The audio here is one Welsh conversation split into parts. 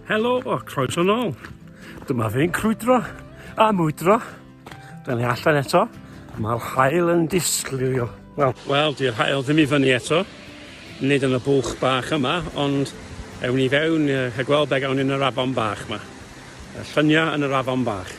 Helo, o, croeso nôl. Dyma fi'n crwydro a mwydro. Dyna ni allan eto. Mae'r haul yn disglio. Wel, wel, di'r haul ddim i fyny eto. Nid yn y bwlch bach yma, ond ewn ni fewn a gweld be gawn ni yn yr afon bach yma. Y lluniau yn yr afon bach.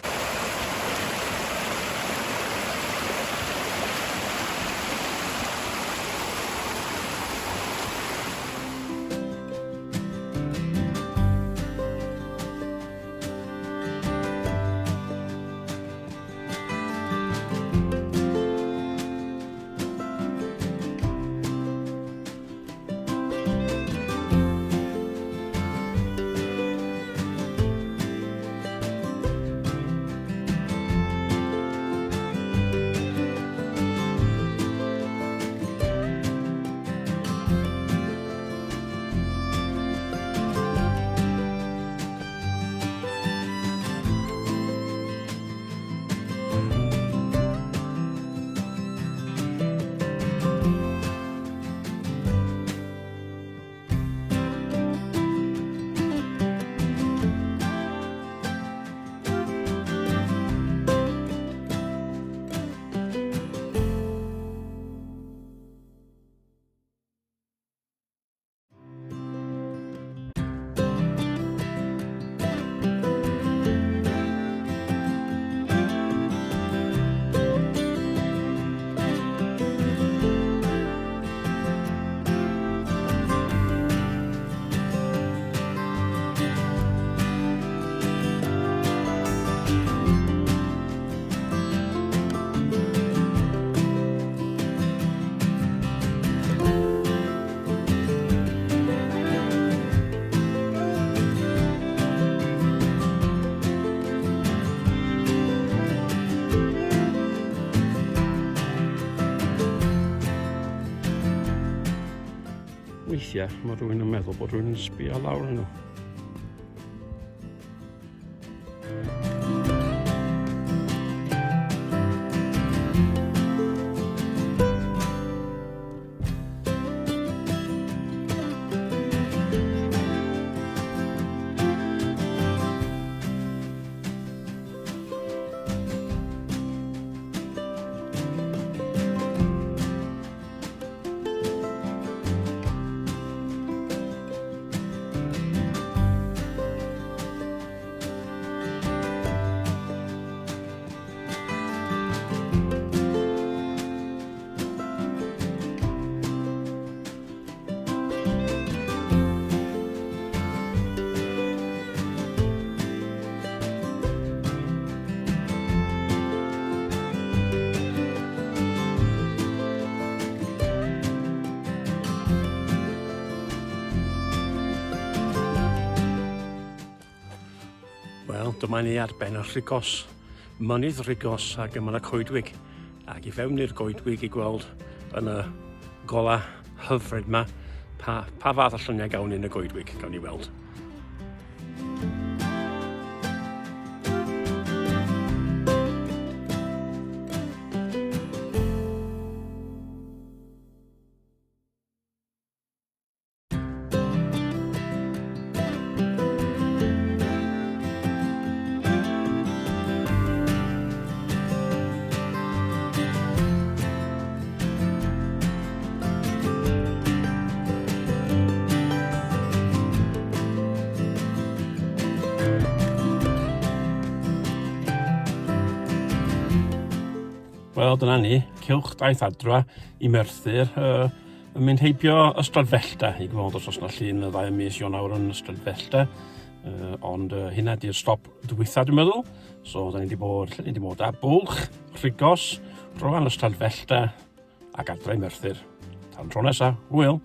Weithiau mae rhywun yn meddwl bod rhywun yn sbio lawr nhw. Wel, dyma ni ar ben y Rhigos, mynydd Rhigos ac yma y coedwig. Ac i fewn i'r goedwig i gweld yn y gola hyfryd yma pa, pa fath o lluniau gawn ni yn y goedwig, gawn ni weld. Wel, dyna ni, cylch daith adra i Merthyr, uh, yn mynd heibio Ystradfellta i gweld os oes 'na llun y ddau mis Ionawr yn Ystradfellta. Uh, ond uh, hynna di'r stop dwytha dwi'n meddwl. So, da ni wedi bod, lle ni wedi bod, a Bwlch, Rhigos, Roan Ystradfellta ac adra i Merthyr. Tan tro nesa, hwyl!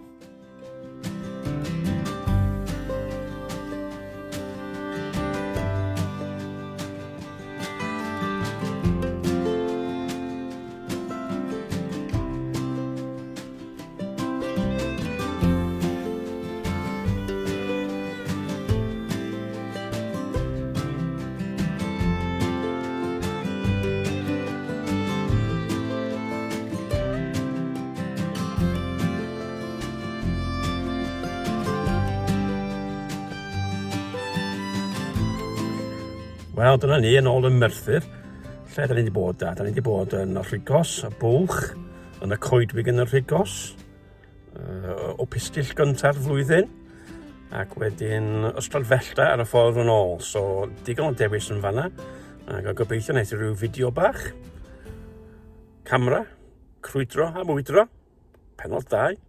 Wel, dyna ni, yn ôl yn Merthyr. Lle da ni wedi bod da? Da ni wedi bod yn y Rhigos, y Bwlch, yn y coedwig yn y Rhigos, o pistill gynta'r flwyddyn, ac wedyn Ystradfellta ar y ffordd yn ôl. So, digon o dewis yn fanna, ac o gobeithio wnaeth rhyw fideo bach. Camera, crwydro a mwydro, penod 2.